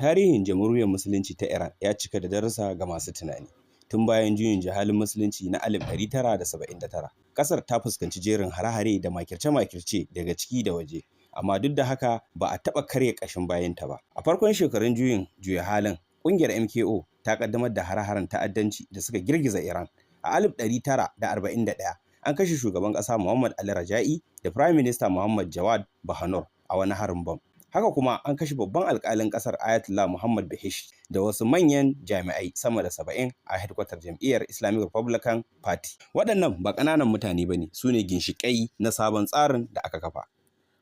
Tarihin Jamhuriyar Musulunci ta Iran ya cika da darussa ga masu tunani. Tun bayan juyin juya halin Musulunci na 1979, ƙasar ta fuskanci jerin hare-hare da makirce-makirce daga ciki da waje, amma duk da haka ba a taɓa karya ƙashin bayanta ba. A farkon shekarun juyin juya halin, ƙungiyar MKO ta ƙaddamar da hare-haren ta'addanci da suka girgiza Iran. A 1941, an kashe shugaban ƙasa Muhammad Ali Raja'i da Prime Minister Muhammad Jawad Bahanur a wani harin bom. Haka kuma an kashe babban alkalin kasar Ayatollah Muhammad Beheshti da wasu manyan jami'ai sama da 70 a hedkwatar jam'iyyar Islamic Republican Party. Waɗannan ba ƙananan mutane ba ne, su ne ginshiƙai na sabon tsarin da aka kafa.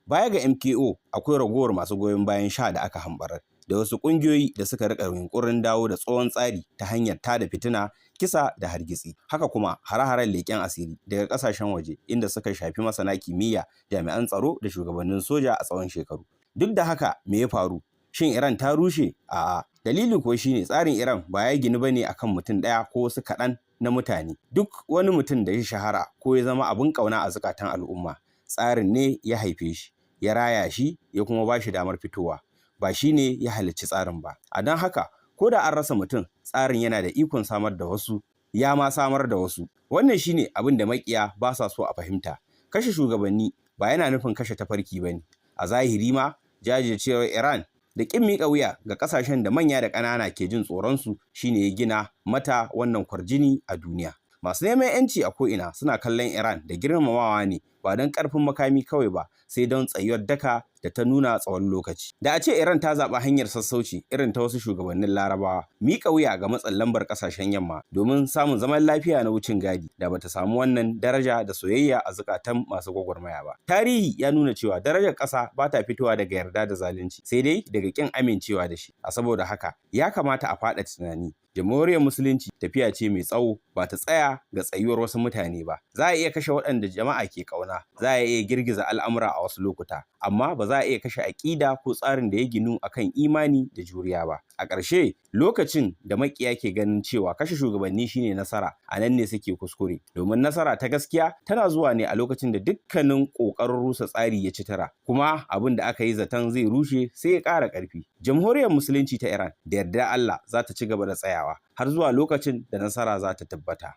Baya ga MKO, akwai ragowar masu goyon bayan Shah da aka hambarar da wasu ƙungiyoyi da suka riƙa yunƙurin dawo da tsohon tsari ta hanyar tada fitina, kisa da hargitsi. Haka kuma hare-haren leƙen asiri daga ƙasashen waje, inda suka shafi masana kimiyya, jami'an tsaro da shugabannin soja a tsawon shekaru. Duk da haka, me ya faru? Shin Iran ta rushe? A'a. Dalili kuwa shine tsarin Iran ba ya ginu bane akan mutum ɗaya ko wasu kaɗan na mutane. Duk wani mutum da ya shahara ko ya zama abin ƙauna a zukatan al'umma, tsarin ne ya haife shi, ya raya shi, ya kuma ba shi damar fitowa. Ba shi ne ya halicci tsarin ba. A don haka, ko da an rasa mutum, tsarin yana da ikon samar da wasu, ya ma samar da wasu. Wannan shine abin da maƙiya ba sa so a fahimta. Kashe shugabanni ba yana nufin kashe tafarki ba ne. A zahiri ma, jajircewar Iran da ƙin miƙa wuya ga ƙasashen da manya da ƙanana ke jin tsoronsu shine ya gina mata wannan kwarjini a duniya. Masu neman 'yanci a ko'ina suna kallon Iran da girmamawa ne, ba don ƙarfin makami kawai ba, sai don tsayuwar daka da ta nuna tsawon lokaci. Da a ce Iran ta zaɓi hanyar sassauci irin ta wasu shugabannin Larabawa, miƙa wuya ga matsin lambar ƙasashen yamma domin samun zaman lafiya na wucin gadi, da bata samu wannan daraja da soyayya a zukatan masu gwagwarmaya ba. Tarihi ya nuna cewa darajar ƙasa ba ta fitowa daga yarda da zalunci, sai dai daga ƙin amincewa da shi. A saboda haka, ya kamata a faɗaɗa tunani. Jamhuriyar Musulunci tafiya ce mai tsawo, ba ta tsaya ga tsayuwar wasu mutane ba. Za a iya kashe waɗanda jama'a ke ƙauna, za a iya girgiza al'amura a wasu lokuta, amma ba za a iya kashe aƙida ko tsarin da ya ginu akan imani da juriya ba. A ƙarshe, lokacin da maƙiya ke ganin cewa kashe shugabanni shine nasara, a nan ne suke kuskure. Domin nasara ta gaskiya tana zuwa ne a lokacin da dukkanin ƙoƙarin rusa tsari ya ci tura, kuma abin da aka yi zaton zai rushe sai ya ƙara ƙarfi. Jamhuriyar Musulunci ta Iran, da yardar Allah, za ta ci gaba da tsayawa har zuwa lokacin da nasara za ta tabbata.